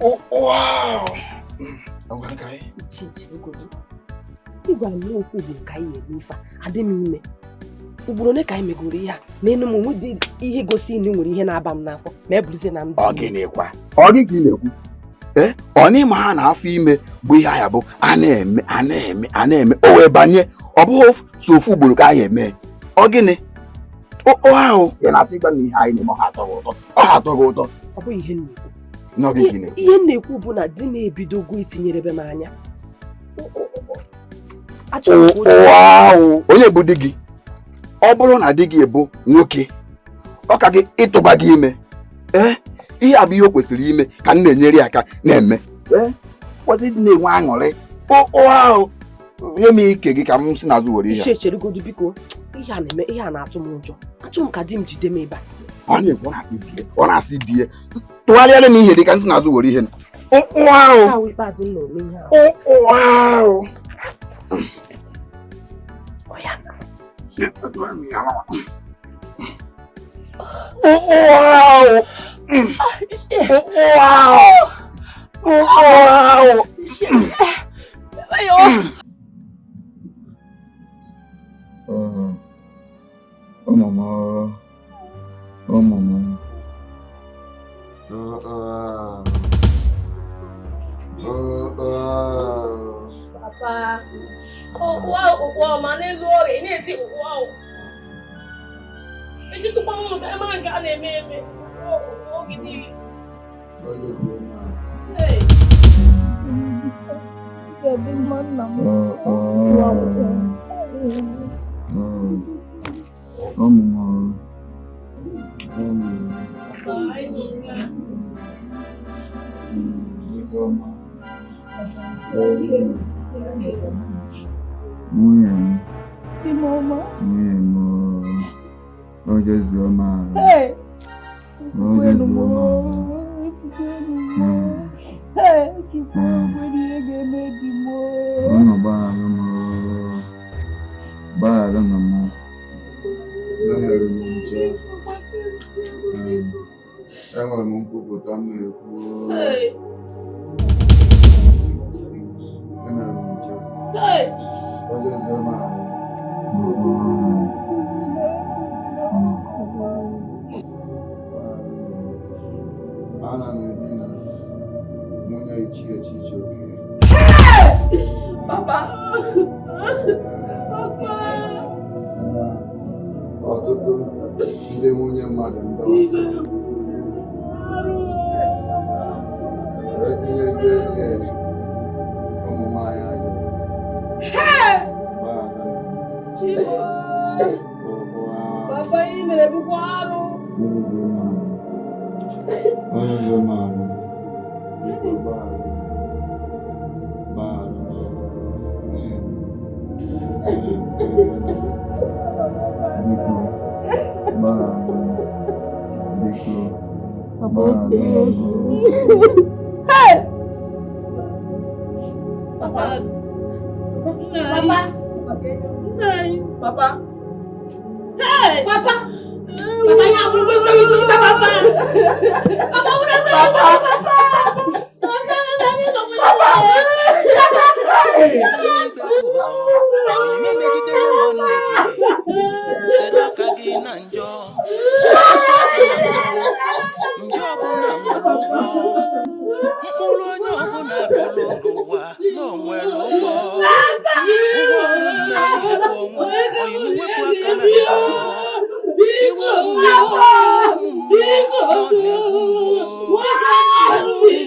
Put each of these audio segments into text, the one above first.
Wow! Ngwa ka anyị. Ichie ogodo ị gwara m na ofu ugboro ka anyị eme ife a, adị m ime. Ugboro ole ka anyị megoro ihe a n'elu m nwedị ihe gosi na nwere ihe na-aba m n'afọ ma e buruzie na m dị Ọ ime. gịnịkwa? Ọ gị ka ị na-ekwu? Ee, ọ n'ịma ha na afọ ime bụ ihe aya bụ a na-eme a na-eme a na-eme o wee banye ọ bụghị so ofu ugboro ka anyị eme. Ọ gịnị? O ahụ ị na-achọ ịgwa m na ihe anyị na-eme ọ ha atọ gị ụtọ? Ọ ha atọ gị ụtọ? Ọ bụghị ihe m na-ekwu. N'oge ka ị na-ekwu. Ihe m na-ekwu bụ na di m ebidogo itinyerebe m anya. Achọrọ m ka o Ụwa ahụ onye bụ di gị? Ọ bụrụ na di gị bụ nwoke, ọ ka gị ịtụba gị ime. Ee, ihe a bụ ihe o kwesịrị ime ka m na-enyere ya aka na-eme. Ee, kwesịrị ịdị na-enwe aṅụrị. Ụwa ahụ nye m ike gị ka m si n'azụ were ihe. Ichie cheregodu biko, ihe a na-eme ihe a na-atụ m ụjọ. Achọrọ m ka di m jide m ebe a. Ọ na-ekwu, ọ na-asị die, ọ na-asị die, tụgharịala m ihe dị ka m si n'azụ were ihe. Ụwa ahụ. Nke ahụ ikpeazụ m na-eme ihe a. Ụwa ahụ. Ọ ya na. Ụwa ahụ. Ụwa ahụ. Ụwa ahụ. Ụmụ m, ụmụ m. Papa, ụwa ụwa ọma n'elu ọrịa, ị na-eti ụwa ahụ. Echitụkwa m ka mara nke a na-eme eme oge niile. Hey. Ụmụ m, ụmụ m. Papa, anyị nọ nga. Nwunye m, nwunye m, oge zuo m ahụ. Oge zuo m ahụ. Unu gbagharụ m, gbagharụ m. Emere m njọ. Enwere m nkwupụta m na-ekwu. Hey. Emere m njọ. Hey. Oge zuo m ahụ. Ana m edina nwunye Ichie Chijioke. Papa. Papa. Ọtụtụ ndị nwunye mmadụ ndị ọzọ etinyezie ihe ụmụ nwaanyị anyị. Gbaghara m. Chibo. Papa, ị mere bụkwa arụ. Onye bụ m ahụ. Biko gbaghara m. Gbaghara m. Biko gbaghara m. Biko gbaghara m. Papa. Papa. Nna anyị. Papa. Hey! Papa. Papa ya bụrụ bụrụ bụrụ bụrụ papa. Papa bụrụ bụrụ papa. Onye megidere nwanne gị, sere aka gị na njọ, aka na mmụọ, njọ ọbụla nwere ụgwọ. Mkpụrụ onye ọbụla kụrụ n'ụwa na o nwere ụgwọ. Ụgwọ ọrụ mmehie bụ ọnwụ, oyi m wepụ aka na njọ. Iwe ụmụ mmụọ, iwe ụmụ mmụọ, na ọ na-egbu mgbu. Iwe ụmụ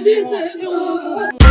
mmụọ, iwe ụmụ mmụọ.